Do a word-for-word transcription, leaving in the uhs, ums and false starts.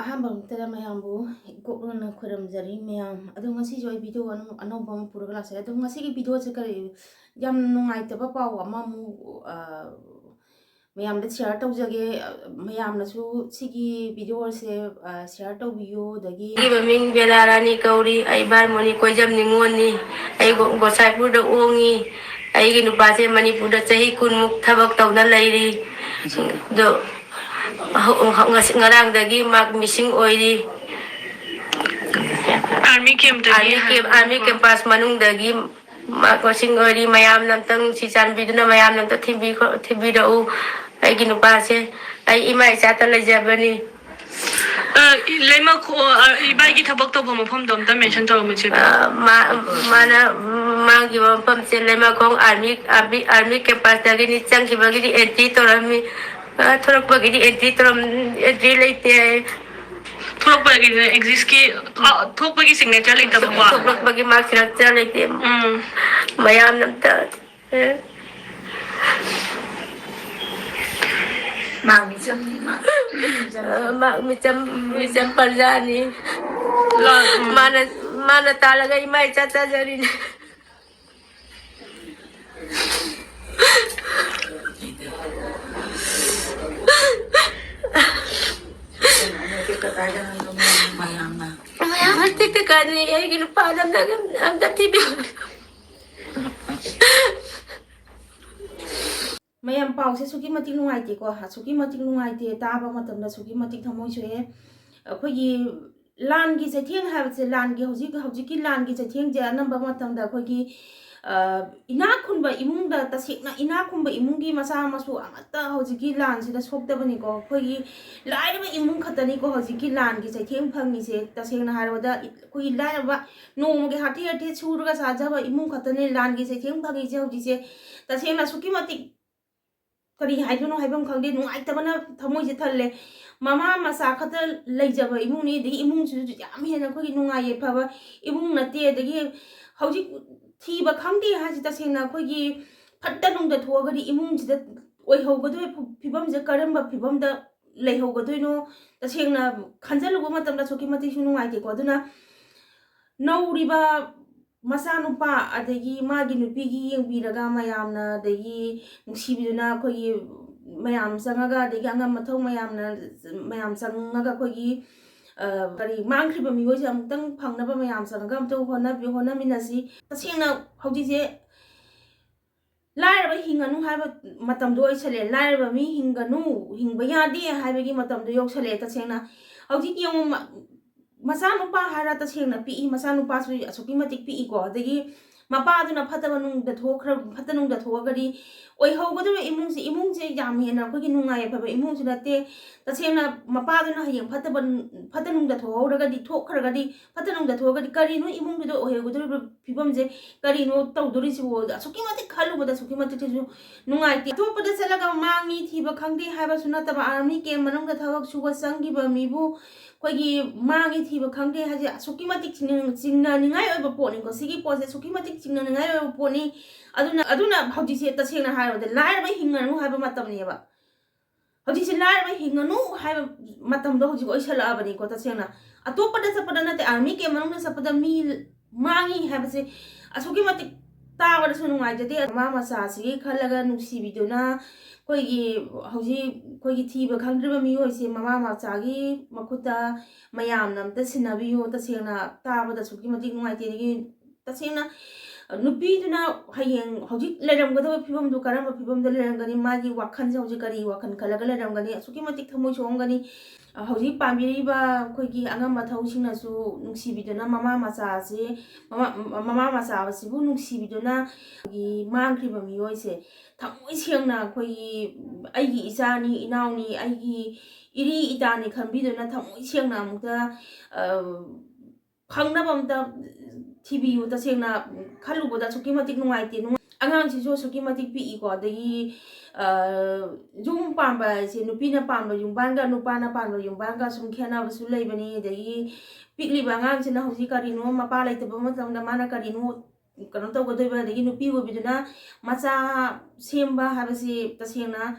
ꯑꯍꯥꯟꯕ ꯃꯛꯇꯗ ꯃꯌꯥꯝꯕꯨ ꯏꯀꯣꯛꯅꯅ ꯈꯣꯏꯔꯝꯖꯔꯤ ꯃꯌꯥꯝ꯫ ꯑꯗꯣ ꯉꯁꯤꯁꯨ ꯑꯩ ꯚꯤꯗꯤꯑꯣ ꯑꯅꯧ-, ꯑꯅꯧꯕ ꯑꯃ ꯄꯨꯔꯒ ꯂꯥꯛꯆꯔꯦ꯫ ꯑꯗꯣ ꯉꯁꯤꯒꯤ ꯚꯤꯗꯤꯑꯣꯁꯦ ꯀꯔꯤ, ꯌꯥꯝ ꯅꯨꯡꯉꯥꯏꯇꯕ ꯄꯥꯎ ꯑꯃꯃꯨꯛ, ꯑ, ꯃꯌꯥꯝꯗ ꯁꯤꯌꯥꯔ ꯇꯧꯖꯒꯦ꯫ ꯑ, ꯃꯌꯥꯝꯅꯁꯨ ꯁꯤꯒꯤ ꯚꯤꯗꯤꯑꯣꯁꯦ, ꯑ, ꯁꯤꯌꯥꯔ ꯇꯧꯕꯤꯌꯨ꯫ ꯑꯗꯒꯤ ꯑꯩꯒꯤ ꯃꯃꯤꯡ ꯕꯦꯂꯥ ꯔꯥꯅꯤ ꯀꯧꯔꯤ꯫ ꯑꯩ ꯚꯥꯔꯃꯣꯅꯤ ꯀꯣꯏꯖꯝ ꯅꯤꯉꯣꯜꯅꯤ꯫ ꯑꯩ ꯒꯣ-, ꯒꯣꯁꯥꯏꯄꯨꯔꯗ ꯑꯣꯡꯉꯤ꯫ ꯑꯩꯒꯤ ꯅꯨꯄꯥꯁꯦ ꯃꯅꯤꯄꯨꯔꯗ ꯆꯍꯤ ꯀꯨꯟꯃꯨꯛ ꯊꯕꯛ ꯇꯧꯅ ꯂꯩꯔꯤ꯫ ꯑꯗꯣ ꯍꯧ-, ꯍꯧ-, ꯉꯁꯤ, ꯉꯔꯥꯡꯗꯒꯤ ꯃꯥ ꯃꯤꯁꯤꯡ ꯑꯣꯏꯔꯤ꯫ ꯑꯥꯔꯃꯤ ꯀꯦꯝꯞꯇꯒꯤ ꯑꯥꯔꯃꯤ ꯀꯦꯝꯞ, ꯍꯥꯏꯕꯀꯣ꯫ ꯑꯥꯔꯃꯤ ꯀꯦꯝꯄꯁ ꯃꯅꯨꯡꯗꯒꯤ ꯃꯥ ꯃꯤꯁꯤꯡ ꯑꯣꯏꯔꯤ꯫ ꯃꯌꯥꯝꯅ ꯑꯝꯇꯪ ꯅꯨꯡꯁꯤ ꯆꯥꯟꯕꯤꯗꯨꯅ ꯃꯌꯥꯝꯅ ꯑꯝꯇ ꯊꯤꯕꯤ-, ꯊꯤꯕꯤꯔꯛꯎ꯫ ꯑꯩꯒꯤ ꯅꯨꯄꯥꯁꯦ ꯑꯩ ꯏꯃꯥ ꯏꯆꯥꯇ ꯂꯩꯖꯕꯅꯤ꯫ ꯑ, ꯏ-, ꯂꯩꯃꯈꯣ-, ꯑ, ꯏꯕꯥꯏꯒꯤ ꯊꯕꯛ ꯇꯧꯕ ꯃꯐꯝꯗꯣ ꯑꯝꯇ ꯃꯦꯟꯁꯟ ꯇꯧꯔꯝꯃꯨꯁꯦ꯫ ꯑ, ꯃꯥ-, ꯃꯥꯅ, ꯃꯥꯒꯤ ꯃꯐꯝꯁꯦ ꯂꯩꯃꯈꯣꯡ ꯑꯥꯔꯃꯤ, ꯑꯥꯔꯃꯤ, ꯑꯥꯔꯃꯤ ꯀꯦꯝꯄꯁꯇꯒꯤꯅꯤ꯫ ꯆꯪꯈꯤꯕꯒꯤꯗꯤ ꯑꯦꯟꯇ꯭ꯔꯤ ꯇꯧꯔꯝꯃꯤ꯫ ꯑ, ꯊꯣꯔꯛꯄꯒꯤꯗꯤ ꯑꯦꯟꯇ꯭ꯔꯤ ꯇꯧꯔꯝ-, ꯑꯦꯟꯇ꯭ꯔꯤ ꯂꯩꯇꯦ ꯍꯥꯏ꯫ ꯊꯣꯛꯂꯛꯄꯒꯤꯗꯤ ꯑꯦꯛꯖꯤꯁꯀꯤ, ꯑ, ꯊꯣꯛꯄꯒꯤ ꯁꯤꯒꯅꯦꯆꯔ ꯂꯩꯇꯕꯀꯣ? ꯊꯣꯛꯂꯛꯄꯒꯤ ꯃꯥꯔꯛ ꯁꯤꯒꯅꯦꯆꯔ ꯂꯩꯇꯦ꯫ ꯎꯝ꯫ ꯃꯌꯥꯝꯅ ꯑꯝꯇ, ꯑꯦ꯫ ꯃꯥ ꯃꯤꯆꯝꯅꯤ, ꯃꯥ꯫ ꯑ, ꯃꯥ ꯃꯤꯆꯝ, ꯃꯤꯆꯝ ꯄ꯭ꯔꯖꯥꯅꯤ꯫ ꯂꯥ-, ꯎꯝ꯫ ꯃꯥꯅ, ꯃꯥꯅ ꯇꯥꯜꯂꯒ ꯏꯃꯥ ꯏꯆꯥ ꯆꯥꯖꯔꯤꯅꯦ꯫ ꯃꯌꯥꯝ ꯍꯟꯇꯛꯇ ꯀꯥꯟꯅꯩ, ꯑꯩꯒꯤ ꯅꯨꯄꯥꯗꯣ ꯑꯝꯇ, ꯑꯝꯇ ꯊꯤꯕꯤꯌꯨ꯫ ꯃꯌꯥꯝ, ꯄꯥꯎꯁꯦ ꯑꯁꯨꯛꯀꯤ ꯃꯇꯤꯛ ꯅꯨꯡꯉꯥꯏꯇꯦꯀꯣ, ꯑꯁꯨꯛꯀꯤ ꯃꯇꯤꯛ ꯅꯨꯡꯉꯥꯏꯇꯦ, ꯇꯥꯕ ꯃꯇꯝꯗ ꯑꯁꯨꯛꯀꯤ ꯃꯇꯤꯛ ꯊꯃꯣꯏ ꯁꯣꯛꯑꯦ꯫ ꯑꯩꯈꯣꯏꯒꯤ ꯂꯥꯟꯒꯤ ꯆꯩꯊꯦꯡ ꯍꯥꯏꯕꯁꯦ, ꯂꯥꯟꯒꯤ ꯍꯧꯖꯤꯛ, ꯍꯧꯖꯤꯛꯀꯤ ꯂꯥꯟꯒꯤ ꯆꯩꯊꯦꯡꯁꯦ ꯑꯅꯝꯕ ꯃꯇꯝꯗ ꯑꯩꯈꯣꯏꯒꯤ, ꯑ, ꯏꯅꯥꯛ ꯈꯨꯟꯕ ꯏꯃꯨꯡꯗ, ꯇꯁꯦꯡꯅ ꯏꯅꯥꯛ ꯈꯨꯟꯕ ꯏꯃꯨꯡꯒꯤ ꯃꯆꯥ ꯃꯁꯨ ꯑꯃꯠꯇ ꯍꯧꯖꯤꯛꯀꯤ ꯂꯥꯟꯁꯤꯗ ꯁꯣꯛꯇꯕꯅꯤꯀꯣ꯫ ꯑꯩꯈꯣꯏꯒꯤ ꯂꯥꯏꯔꯕ ꯏꯃꯨꯡ ꯈꯛꯇꯅꯤꯀꯣ ꯍꯧꯖꯤꯛꯀꯤ ꯂꯥꯟꯒꯤ ꯆꯩꯊꯦꯡ ꯐꯪꯉꯤꯁꯦ꯫ ꯇꯁꯦꯡꯅ ꯍꯥꯏꯔꯕꯗ ꯑꯩꯈꯣꯏꯒꯤ ꯂꯥꯏꯔꯕ, ꯅꯣꯡꯃꯒꯤ ꯍꯥꯊꯤ ꯍꯥꯊꯤ ꯁꯨꯔꯒ ꯆꯥꯖꯕ ꯏꯃꯨꯡ ꯈꯛꯇꯅꯤ ꯂꯥꯟꯒꯤ ꯆꯩꯊꯦꯡ ꯐꯪꯉꯤꯁꯦ ꯍꯧꯖꯤꯛꯁꯦ꯫ ꯇꯁꯦꯡꯅ ꯑꯁꯨꯛꯀꯤ ꯃꯇꯤꯛ ꯀꯔꯤ ꯍꯥꯏꯗꯣꯏꯅꯣ ꯍꯥꯏꯐꯝ ꯈꯪꯗꯦ, ꯅꯨꯡꯉꯥꯏꯇꯕꯅ ꯊꯃꯣꯏꯁꯦ ꯊꯜꯂꯦ꯫ ꯃꯃꯥ ꯃꯆꯥ ꯈꯛꯇ ꯂꯩꯖꯕ ꯏꯃꯨꯡꯅꯤ, ꯑꯗꯒꯤ ꯏꯃꯨꯡꯁꯤꯁꯨ ꯌꯥꯝ ꯍꯦꯟꯅ ꯑꯩꯈꯣꯏꯒꯤ ꯅꯨꯡꯉꯥꯏ ꯌꯥꯏꯐꯕ ꯏꯃꯨꯡ ꯅꯠꯇꯦ꯫ ꯑꯗꯒꯤ ꯍꯧꯖꯤꯛ ꯊꯤꯕ ꯈꯪꯗꯦ ꯍꯥꯏꯁꯤ ꯇꯁꯦꯡꯅ ꯑꯩꯈꯣꯏꯒꯤ ꯐꯠꯇ ꯅꯨꯡꯗ ꯊꯣꯛꯑꯒꯗꯤ ꯏꯃꯨꯡꯁꯤꯗ ꯑꯣꯏꯍꯧꯒꯗꯣꯏꯕ ꯐꯤꯕꯝꯁꯦ ꯀꯔꯝꯕ ꯐꯤꯕꯝꯗ ꯂꯩꯍꯧꯒꯗꯣꯏꯅꯣ? ꯇꯁꯦꯡꯅ ꯈꯟꯖꯤꯜꯂꯨꯕ ꯃꯇꯝꯗ ꯑꯁꯨꯛꯀꯤ ꯃꯇꯤꯛꯁꯨ ꯅꯨꯡꯉꯥꯏꯇꯦꯀꯣ꯫ ꯑꯗꯨꯅ ꯅꯧꯔꯤꯕ ꯃꯆꯥꯅꯨꯄꯥ, ꯑꯗꯒꯤ ꯃꯥꯒꯤ ꯅꯨꯄꯤꯒꯤ ꯌꯦꯡꯕꯤꯔꯒ ꯃꯌꯥꯝꯅ, ꯑꯗꯒꯤ ꯅꯨꯡꯁꯤꯕꯤꯗꯨꯅ ꯑꯩꯈꯣꯏꯒꯤ ꯃꯌꯥꯝ ꯆꯪꯉꯒ, ꯑꯗꯒꯤ ꯑꯉꯝ ꯑꯊꯧ ꯃꯌꯥꯝꯅ, ꯃꯌꯥꯝ ꯆꯪꯉꯒ ꯑꯩꯈꯣꯏꯒꯤ, ꯑ, ꯀꯔꯤ, ꯃꯥꯡꯈ꯭ꯔꯤꯕ ꯃꯤꯑꯣꯏꯁꯦ ꯑꯃꯨꯛꯇꯪ ꯐꯪꯅꯕ ꯃꯌꯥꯝ ꯆꯪꯉꯒ ꯑꯝꯇ ꯍꯣꯠꯅꯕꯤ-, ꯍꯣꯠꯅꯃꯤꯟꯅꯁꯤ꯫ ꯇꯁꯦꯡꯅ ꯍꯧꯖꯤꯛꯁꯦ ꯂꯥꯏꯔꯕ ꯍꯤꯡꯒꯅꯨ ꯍꯥꯏꯕ ꯃꯇꯝꯗꯣ ꯑꯣꯏꯁꯜꯂꯦ꯫ ꯂꯥꯏꯔꯕ ꯃꯤ ꯍꯤꯡꯒꯅꯨ, ꯍꯤꯡꯕ ꯌꯥꯗꯦ ꯍꯥꯏꯕꯒꯤ ꯃꯇꯝꯗꯣ ꯌꯧꯁꯜꯂꯛꯑꯦ꯫ ꯇꯁꯦꯡꯅ ꯍꯧꯖꯤꯛ ꯌꯦꯡꯉꯨ, ꯃ-, ꯃꯆꯥꯅꯨꯄꯥ ꯍꯥꯏꯔ ꯇꯁꯦꯡꯅ ꯄꯤꯛꯏ, ꯃꯆꯥꯅꯨꯄꯥꯁꯨ ꯑꯁꯨꯛꯀꯤ ꯃꯇꯤꯛ ꯄꯤꯛꯏꯀꯣ꯫ ꯑꯗꯒꯤ ꯃꯄꯥꯗꯨꯅ ꯐꯠꯇꯕ ꯅꯨꯡꯗ ꯊꯣꯛꯈ꯭ꯔ-, ꯐꯠꯇ ꯅꯨꯡꯗ ꯊꯣꯛꯑꯒꯗꯤ ꯑꯣꯏꯍꯧꯒꯗꯧꯔꯤꯕ ꯏꯃꯨꯡꯁꯦ, ꯏꯃꯨꯡꯁꯦ ꯌꯥꯝ ꯍꯦꯟꯅ ꯑꯩꯈꯣꯏꯒꯤ ꯅꯨꯡꯉꯥꯏ ꯌꯥꯏꯐꯕ ꯏꯃꯨꯡꯁꯨ ꯅꯠꯇꯦ꯫ ꯇꯁꯦꯡꯅ ꯃꯄꯥꯗꯨꯅ ꯍꯌꯦꯡ ꯐꯠꯇꯕ, ꯐꯠꯇ ꯅꯨꯡꯗ ꯊꯣꯛꯍꯧꯔꯒꯗꯤ, ꯊꯣꯛꯈ꯭ꯔꯒꯗꯤ, ꯐꯠꯇ ꯅꯨꯡꯗ ꯊꯣꯛꯑꯒꯗꯤ ꯀꯔꯤꯅꯣ ꯏꯃꯨꯡꯗꯨꯗ ꯑꯣꯏꯍꯧꯒꯗꯧꯔꯤꯕ ꯐꯤꯕꯝꯁꯦ? ꯀꯔꯤꯅꯣ ꯇꯧꯗꯣꯔꯤꯁꯤꯕꯣ? ꯑꯁꯨꯛꯀꯤ ꯃꯇꯤꯛ ꯈꯜꯂꯨꯕꯗ ꯑꯁꯨꯛꯀꯤ ꯃꯇꯤꯛꯁꯨ ꯅꯨꯡꯉꯥꯏꯇꯦ꯫ ꯑꯇꯣꯞꯄꯗ ꯆꯠꯂꯒ ꯃꯥꯡꯉꯤ ꯊꯤꯕ ꯈꯪꯗꯦ ꯍꯥꯏꯕꯁꯨ ꯅꯠꯇꯕ, army camp ꯃꯅꯨꯡꯗ ꯊꯕꯛ ꯁꯨꯕ ꯆꯪꯈꯤꯕ ꯃꯤꯕꯨ ꯑꯩꯈꯣꯏꯒꯤ ꯃꯥꯡꯉꯤ ꯊꯤꯕ ꯈꯪꯗꯦ ꯍꯥꯏꯁꯦ ꯑꯁꯨꯛꯀꯤ ꯃꯇꯤꯛ ꯆꯤꯡꯅ-, ꯆꯤꯡꯅꯅꯤꯡꯉꯥꯏ ꯑꯣꯏꯕ ꯄꯣꯠꯅꯤꯀꯣ꯫ ꯁꯤꯒꯤ ꯄꯣꯠꯁꯦ ꯑꯁꯨꯛꯀꯤ ꯃꯇꯤꯛ ꯆꯤꯡꯅꯅꯤꯡꯉꯥꯏ ꯑꯣꯏꯕ ꯄꯣꯠꯅꯤ꯫ ꯑꯗꯨꯅ, ꯑꯗꯨꯅ ꯍꯧꯖꯤꯛꯁꯦ ꯇꯁꯦꯡꯅ ꯍꯥꯏꯔꯕꯗ ꯂꯥꯏꯔꯕ ꯍꯤꯡꯒꯅꯨ ꯍꯥꯏꯕ ꯃꯇꯝꯅꯦꯕ꯫ ꯍꯧꯖꯤꯛꯁꯦ ꯂꯥꯏꯔꯕ ꯍꯤꯡꯒꯅꯨ ꯍꯥꯏꯕ ꯃꯇꯝꯗꯣ ꯍꯧꯖꯤꯛ ꯑꯣꯏꯁꯜꯂꯛꯑꯕꯅꯤꯀꯣ꯫ ꯇꯁꯦꯡꯅ ꯑꯇꯣꯞꯄꯗ ꯆꯠꯄꯗ ꯅꯠꯇꯦ, army camp ꯃꯅꯨꯡꯗ ꯆꯠꯄꯗ ꯃꯤ ꯃꯥꯡꯉꯤ ꯍꯥꯏꯕꯁꯦ ꯑꯁꯨꯛꯀꯤ ꯃꯇꯤꯛ ꯇꯥꯕꯗꯁꯨ ꯅꯨꯡꯉꯥꯏꯖꯗꯦ꯫ ꯃꯃꯥ ꯃꯆꯥꯁꯤꯒꯤ ꯈꯜꯂꯒ ꯅꯨꯡꯁꯤꯕꯤꯗꯨꯅ ꯑꯩꯈꯣꯏꯒꯤ ꯍꯧꯖꯤꯛ ꯑꯩꯈꯣꯏꯒꯤ ꯊꯤꯕ ꯈꯪꯗ꯭ꯔꯤꯕ ꯃꯤꯑꯣꯏꯁꯦ ꯃꯃꯥ ꯃꯆꯥꯒꯤ ꯃꯈꯨꯠꯇ ꯃꯌꯥꯝꯅ ꯑꯝꯇ ꯁꯤꯟꯅꯕꯤꯌꯨ꯫ ꯇꯁꯦꯡꯅ ꯇꯥꯕꯗ ꯑꯁꯨꯛꯀꯤ ꯃꯇꯤꯛ ꯅꯨꯡꯉꯥꯏꯇꯦ꯫ ꯑꯗꯒꯤ ꯇꯁꯦꯡꯅ ꯅꯨꯄꯤꯗꯨꯅ ꯍꯌꯦꯡ ꯍꯧꯖꯤꯛ ꯂꯩꯔꯝꯒꯗꯕ ꯐꯤꯕꯝꯗꯨ ꯀꯔꯝꯕ ꯐꯤꯕꯝꯗ ꯂꯩꯔꯝꯒꯅꯤ? ꯃꯥꯒꯤ ꯋꯥꯈꯜꯁꯦ ꯍꯧꯖꯤꯛ ꯀꯔꯤ ꯋꯥꯈꯜ ꯈꯜꯂꯒ ꯂꯩꯔꯝꯒꯅꯤ? ꯑꯁꯨꯛꯀꯤ ꯃꯇꯤꯛ ꯊꯃꯣꯏ ꯁꯣꯛꯑꯝꯒꯅꯤ꯫ ꯍꯧꯖꯤꯛ ꯄꯥꯟꯕꯤꯔꯤꯕ ꯑꯩꯈꯣꯏꯒꯤ ꯑꯉꯝ ꯑꯊꯧꯁꯤꯡꯅꯁꯨ ꯅꯨꯡꯁꯤꯕꯤꯗꯨꯅ ꯃꯃꯥ ꯃꯆꯥꯁꯦ, ꯃꯃꯥ, ꯃꯃꯥ ꯃꯆꯥ ꯑꯁꯤꯕꯨ ꯅꯨꯡꯁꯤꯕꯤꯗꯨꯅ ꯑꯩꯈꯣꯏꯒꯤ ꯃꯥꯡꯈ꯭ꯔꯤꯕ ꯃꯤꯑꯣꯏꯁꯦ ꯊꯃꯣꯏ ꯁꯦꯡꯅ ꯑꯩꯈꯣꯏꯒꯤ ꯑꯩꯒꯤ ꯏꯆꯥꯅꯤ, ꯏꯅꯥꯎꯅꯤ, ꯑꯩꯒꯤ ꯏꯔꯤ ꯏꯇꯥꯅꯤ ꯈꯟꯕꯤꯗꯨꯅ ꯊꯃꯣꯏ ꯁꯦꯡꯅ ꯑꯃꯨꯛꯇ, ꯑ, ꯐꯪꯅꯕ ꯑꯝꯇ ꯊꯤꯕꯤꯌꯨ꯫ ꯇꯁꯦꯡꯅ ꯈꯜꯂꯨꯕꯗ ꯑꯁꯨꯛꯀꯤ ꯃꯇꯤꯛ ꯅꯨꯡꯉꯥꯏꯇꯦ꯫ ꯅꯨꯡꯉꯥꯏ-, ꯑꯉꯥꯡꯁꯤꯁꯨ ꯑꯁꯨꯛꯀꯤ ꯃꯇꯤꯛ ꯄꯤꯛꯏꯀꯣ꯫ ꯑꯗꯒꯤ, ꯑ, ꯌꯨꯝ ꯄꯥꯟꯕ ꯍꯥꯏꯁꯦ ꯅꯨꯄꯤꯅ ꯄꯥꯟꯕ ꯌꯨꯝꯕꯥꯟꯒ ꯅꯨꯄꯥꯅ ꯄꯥꯟꯕ ꯌꯨꯝꯕꯥꯟꯒ ꯁꯨꯝ ꯈꯦꯠꯅꯕꯁꯨ ꯂꯩꯕꯅꯤ꯫ ꯑꯗꯒꯤ ꯄꯤꯛꯂꯤꯕ ꯑꯉꯥꯡꯁꯤꯅ ꯍꯧꯖꯤꯛ ꯀꯔꯤꯅꯣ ꯃꯄꯥ ꯂꯩꯇꯕ ꯃꯇꯝꯗ ꯃꯥꯅ ꯀꯔꯤꯅꯣ ꯀꯩꯅꯣ ꯇꯧꯒꯗꯣꯏꯕ? ꯑꯗꯒꯤ ꯅꯨꯄꯤ ꯑꯣꯏꯕꯤꯗꯨꯅ ꯃꯆꯥ ꯁꯦꯝꯕ ꯍꯥꯏꯕꯁꯤ ꯇꯁꯦꯡꯅ